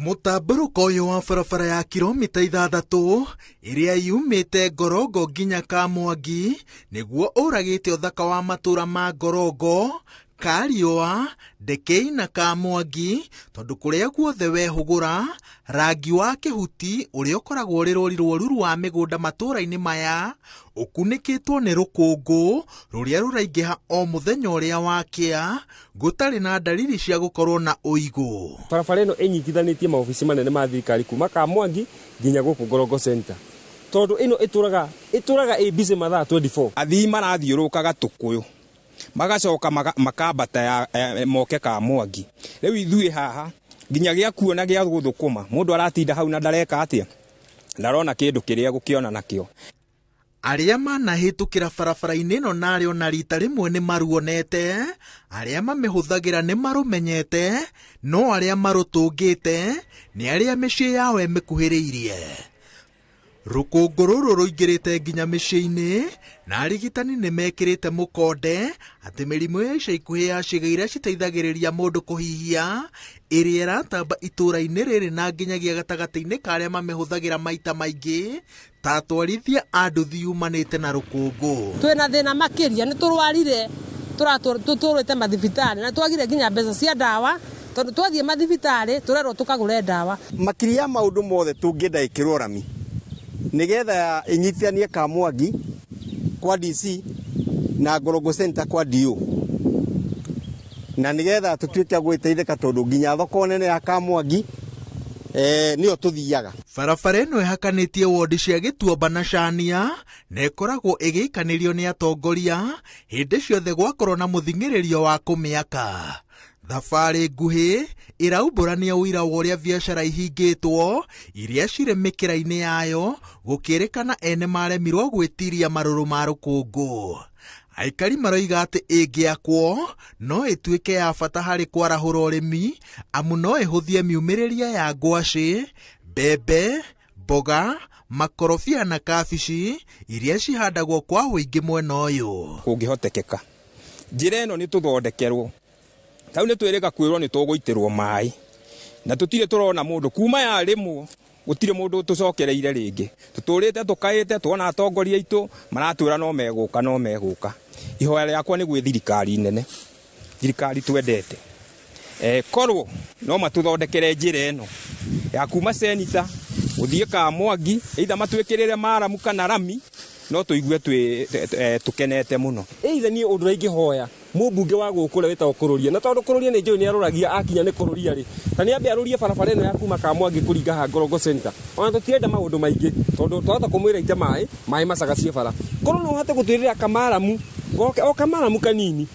Mũtambũrũko ũyũ wa barabara ya kilomita 6 ĩrĩa yumĩte Ngorongo nginya Kamwangi nĩguo ũragĩte ũthaka wa matũra ma Ngorongo, Kariũa, Ndekei na Kamwangi tondũ kũrĩa guothe wehũgũra rangi wa kĩhuti ũrĩa ũkoragwo ũrĩ rũri rwa ruru wa mĩgũnda matũra-inĩ maya ũkunĩkĩtwo nĩ rũkũngũ rũrĩa rũraingĩha o mũthenya ũrĩa wakĩa gũtarĩ na dalili cia gũkorwo na ũigũ. Barabara ĩno ĩnyitithanĩtie maobici manene ma thirikari kuma Kamwangi nginya gũkũ Ngorongo Center, tondũ ĩno ĩtũraga ĩ busy mathaa 24. Athii marathiũrũrũka Gatũkũyũ magacoka makambata ya moke Kamwangi. Rĩu ithuĩ haha nginya gĩa kuona gĩa gũthũkũma mũndũ aratinda hau na ndareka atĩa, ndarona kĩndũ kĩrĩa gũkĩona nakĩo. Arĩa manahĩtũkĩra barabara-inĩ ĩno narĩ ona rita rĩmwe nĩ maruonete, arĩa mamĩhũthagĩra nĩ marũmenyete, no arĩa marũtũngĩte nĩ arĩa mĩciĩ yao ĩmĩkuhĩrĩirie. Rũkũngũ rũrũ rũingĩrĩte nginya mĩciĩ-inĩ na arigitani nĩ mekĩrĩte mũkonde atĩ mĩrimũ ya ica ikuhĩ ya ciĩga iria citeithagĩrĩria mũndũ kũhihia ĩrĩa ĩratamba itũũra-inĩ rĩrĩ na nginyagia gatagatĩ-inĩ ka arĩa mamĩhũthagĩra maita maingĩ ta atwarithia a nduthi yumanĩte na rũkũngũ. Twĩna thĩna makĩria, nĩ tũrwarire, tũtũrĩte mathibitarĩ na twagire nginya mbeca cia ndawa, tondũ twathiĩ mathibitarĩ tũrerwo tũkagũre ndawa. Makĩria ya maũndũ mothe tũngĩenda ĩkĩrwo rami nĩgetha ĩnyitithanie Kamwangi kwa DC na Ngorongo Center kwa DO, na nĩgetha tũtuĩke a gwĩteithĩka tondũ nginya thoko nene ya Kamwangi nĩyo tũthiaga. Barabara ĩno ĩhakanĩtie wodi cia Gĩtuamba na Cania na ĩkoragwo ĩgĩikanĩrio nĩ atongoria hĩndĩ ciothe gwakorwo na mũthing'ĩrĩrio wa kũmĩaka. Thabarĩ nguhĩ ĩraumbũrania ũira wa ũrĩa biacara ihingĩtwo iria cirĩ mĩkĩra-inĩ yayo gũkĩrĩkana ene maremirwo gwĩtiria marũrũ ma rũkũngũ. Aikari maroiga atĩ ĩngĩakwo no ĩtuĩke ya bata harĩ kwarahũra ũrĩmi amu no ĩhũthie miumĩrĩria ya ngwacĩ, mbembe, mboga, makorobia na kabici iria cihandagwo kwa ũingĩ mwena ũyũ. Kũngĩhotekeka njĩra ĩno nĩ tũthondekerwo, tau nĩ twĩrĩga kwĩrwo nĩ tũgũitĩrwo maĩ na tũtirĩ tũrona mũndũ kuma yarĩmwo, gũtirĩ mũndũ ũtũcokereire rĩngĩ. Tũtũrĩte tũkaĩte tuona atongoria aitũ maratwĩra no megũka, no megũka. Ihoya rĩakwa nĩ gwĩ thirikari nene, thirikari twendete, korwo no matũthondekere njĩra ĩno ya kuma Senita gũthiĩ Kamwangi, either matwĩkĩrĩre maramu kana rami, no tũigue tũkenete mũno. Either niĩ ũndũ ũrĩa ingĩhoya mũmbunge wa gũkũ ũrĩa wĩtagwo Kũrũria, na tondũ Kũrũria nĩ njũĩ nĩ arũragia akinya nĩ Kũrũria rĩ, ta nĩ ambe arũrie barabara ĩno ya kuma Kamwangi kũringa ha Ngorongo Center. Ona tũtirenda maũndũ maingĩ tondũ twahota kũmwĩra ite maĩ, maĩ macagacie bara. Korwo no ũhote gũtwĩrĩra kamaramu, goke o kamaramu kanini.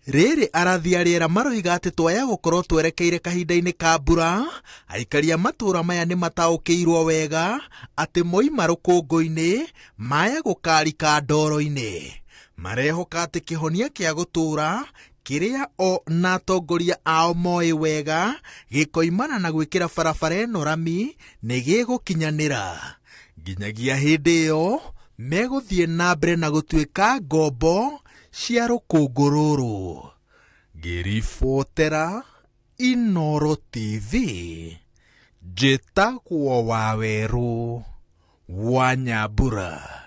Rĩrĩ arathi a rĩera maroiga atĩ twaya gũkorwo twerekeire kahinda-inĩ ka mbura, aikari a matũũra maya nĩ mataũkĩirwo wega atĩ moima rũkũngũ-inĩ maya gũkarika ndoro-inĩ. Marehoka atĩ kĩhonia kĩa gũtũũra kĩrĩa o na atongoria ao moĩ wega gĩkoimana na gwĩkĩra barabara ĩno rami nĩ gĩgũkinyanĩra. Nginyagia hĩndĩ ĩyo megũthiĩ na mbere na gũtuĩka ngombo cia rũkũngũ rũrũ. Ngĩribotera Inooro TV, njĩtagwo Wawerũ wa Nyambura.